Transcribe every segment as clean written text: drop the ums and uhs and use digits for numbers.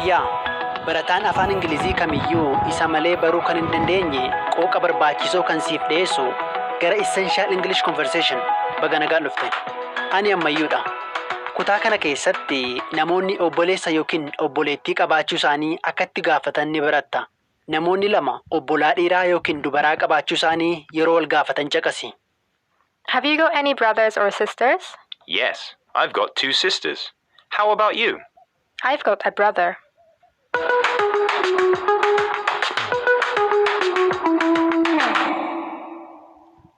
Yooyyaa! Barataan afaan Ingilizii kamiyyuu isa malee baruu kan hin dandeenye qooqa barbaachisoo kan siif dhiyeessu gara Essential English Conversation baga nagaan dhufte. Ani Ammayyuudha. Kutaa kana keessatti namoonni obboleessa yookiin obboleettii qabaachuu isaanii akka itti gaafatan ni baratta. Namoonni lama obbolaa dhiiraa yookiin dubaraa qabaachuu isaanii yeroo wal gaafatan caqasi. Have you got any brothers or sisters? Yes, I've got two sisters. How about you? I've got a brother.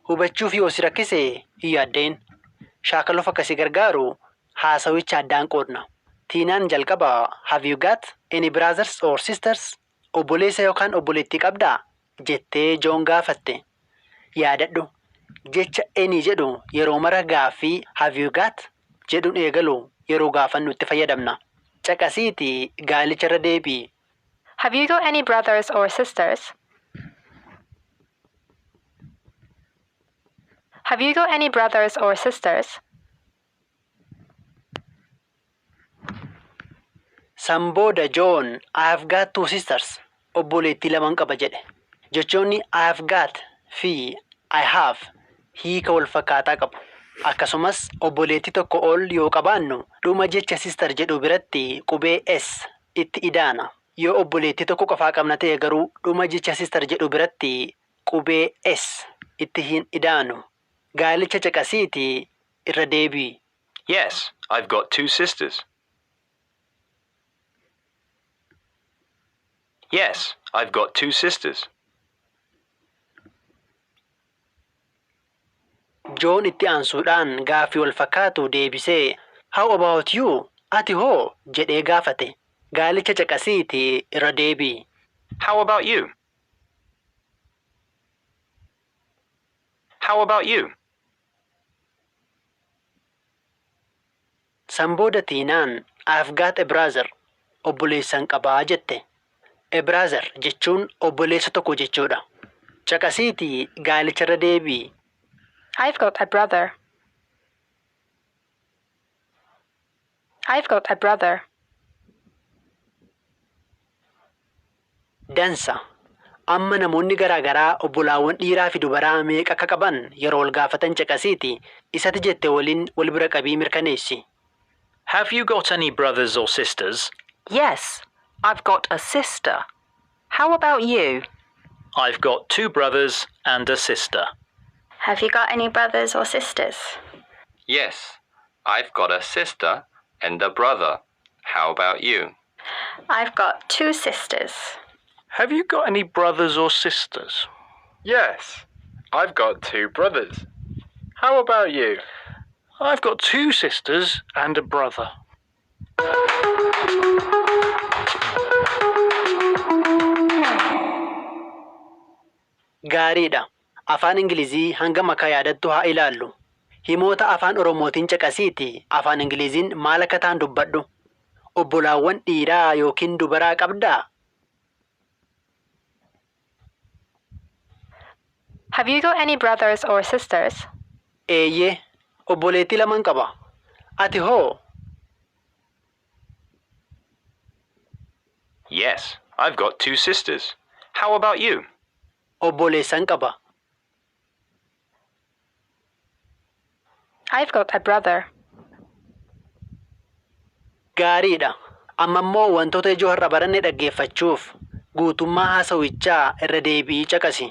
Hubachuuf yoo si rakkise hin yaadda'in. Shaakaluuf akka si gargaaru haasawicha addaan qoodna. Tiinaan jalqaba "Have you got any brothers or sisters?" Obboleessa yookaan obboleettii qabdaa? Jettee Joon gaafatte. Yaadadhu, jecha "any" jedhu yeroo mara gaaffii "have you got" jedhuun eegalu yeroo gaafannu itti fayyadamna. Caqasiitii gaalicha irra deebi'i. Have you got any brothers or sisters? Have you got any brothers or sisters? San booda Joon "I have got two sisters." Obboleettii laman qaba jedhe. Jechoonni "I have got" fi "I have" hiika wal fakkaataa qabu. Akkasumas obboleettii tokko ol yoo qabaannu dhuma jecha "sister" jedhu biratti qubee "S" itti idaana. Yoo obboleettii tokko qofaa qabna ta'e garuu dhuma jecha "sister" jedhu biratti qubee "S" itti hin idaanu. Gaalicha caqasiitii irra deebi'i. Yes, I've got two sisters. Yes, I've got two sisters. Joon itti aansuudhaan gaaffii wal fakkaatu deebisee "How about you? Ati hoo?" jedhee gaafate. Gaalicha caqasiitii irra deebi'i. How about you? How about you? San booda Tiinaan "I've got a brother." Obboleessan qabaa jette. "A brother" jechuun obboleessa tokko jechuudha. Caqasiitii gaalicha irra deebi'i. I've got a brother. I've got a brother. Dansa. Amma namoonni garaa garaa obbolaawwan dhiiraa fi dubaraa meeqa akka qaban yeroo wal gaafatan caqasiitii isatti jette waliin wal bira qabii mirkaneessi. Have you got any brothers or sisters? Yes, I've got a sister. How about you? I've got two brothers and a sister. Have you got any brothers or sisters? Yes, I've got a sister and a brother. How about you? I've got two sisters. Have you got any brothers or sisters? Yes, I've got two brothers. How about you? I've got two sisters and a brother. Gaariidha. Afaan Ingilizii hangam akka yaadattu haa ilaallu. Himoota afaan Oromootiin caqasiitii afaan Ingiliziin maal akka ta'an dubbadhu. Obbolaawwan dhiiraa yookiin dubaraa qabdaa? Have you got any brothers or sisters? Eeyyee, obboleettii laman qaba. Ati hoo? Yes, I've got two sisters. How about you? Obboleessan qaba. I've got a brother. Gaariidha. Amma immoo wantoota ijoo har'a baranne dhaggeeffachuuf guutummaa haasawichaa irra deebi'ii caqasi.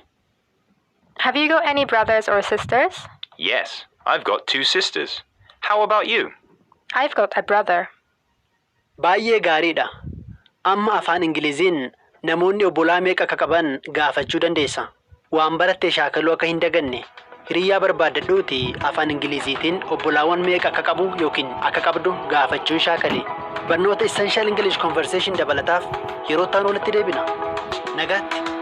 Have you got any brothers or sisters? Yes, I've got two sisters. How about you? I've got a brother. Baay'ee gaariidha. Amma afaan Ingiliziin namoonni obbolaa meeqa akka qaban gaafachuu dandeessa. Waan baratte shaakaluu akka hin daganne. Hiriyyaa barbaaddadhuuti afaan Ingiliziitiin obbolaawwan meeqa akka qabu yookiin akka qabdu gaafachuun shaakali. Barnoota Essential English Conversation dabalataaf yeroo ta'an walitti deebina. Nagaatti.